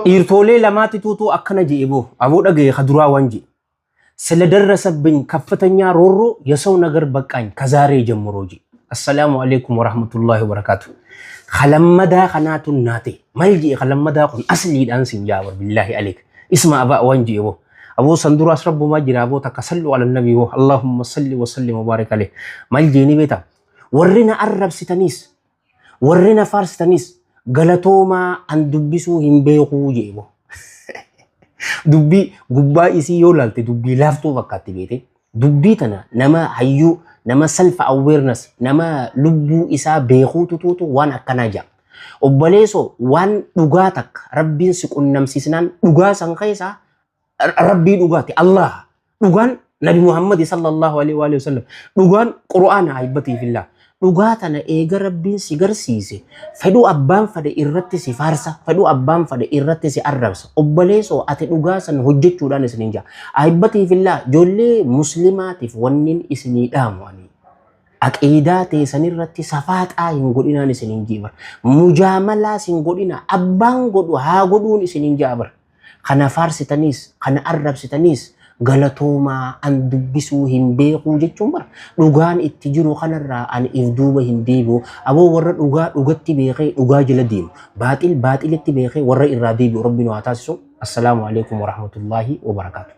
Dhiirtoolee lamaatituutu akkana je'e boo. Aboo dhagaye ka duraa waan je'e. ስለደረሰብኝ ከፍተኛ ሮሮ የሰው ነገር በቃኝ ከዛሬ ጀምሮ ጂ። አሰላሙ አለይኩም ወራህመቱላሂ ወበረካቱ። ከለመዳ ከናቱ ናቴ ማል ጂ ከለመዳ ኩን አስሊዳን ሲንጃበር ቢላሂ አለይክ isma aba waan je'e boo. Aboo san duraas rabbumaa jira aboo takka sallu ala nabi boo Allahumma salli wa sallim wa barik alayh. Mal jeeni beeta warri na arrabsitaniis warri na faarsitaniis galatoomaa an dubbisuu hin beekuu je'e boo. Dubbii gubbaa isii yoo laalte dubbii laaftuu fakkaatti beete. Dubbii tana nama hayyuu, nama self awareness, nama lubbuu isaa beekuutu tuutu waan akkanaa ja'a. Obboleessoo, waan dhugaa takka rabbiin si qunnamsiisnaan dhugaa san keessaa rabbii dhugaati Allah. Dhugaan Nabi Muhammad sallallahu alaihi wa sallam. Dhugaan Qur'aana ahibbatii fillah. Dhugaa tana eega rabbiin si garsiise fedhuu abbaan fedhe irratti si faarsa, fedhuu abbaan fedhe irratti si arrabsa. Obboleessoo, ati dhugaa san hojjechuudhaan isiniin jaa. Ahibbatii fillah, ijoollee muslimaatiif wannin isinii dhaamu ani. Aqiidaa teessan irratti safaaxaa hin godhinaan isiniin jaa. Mujaamalaas hin godhina. Abbaan godhu haa godhuun isiniin jaa bara. Kana faarsitaniis, kana arrabsitaniis galatoomaa, an dubbisuu hin beekuu jechuun bara. Dhugaan itti jiru kanarraa ani if duuba hin deebi'u. Aboo, warra dhugaa dhugatti beekee dhugaa jala deemu. Baaxil baaxilitti beekee warra irraa deebi'u rabbi nu haa taasisu. Assalaamu alaikum warahmatullaahi wabarakaatu.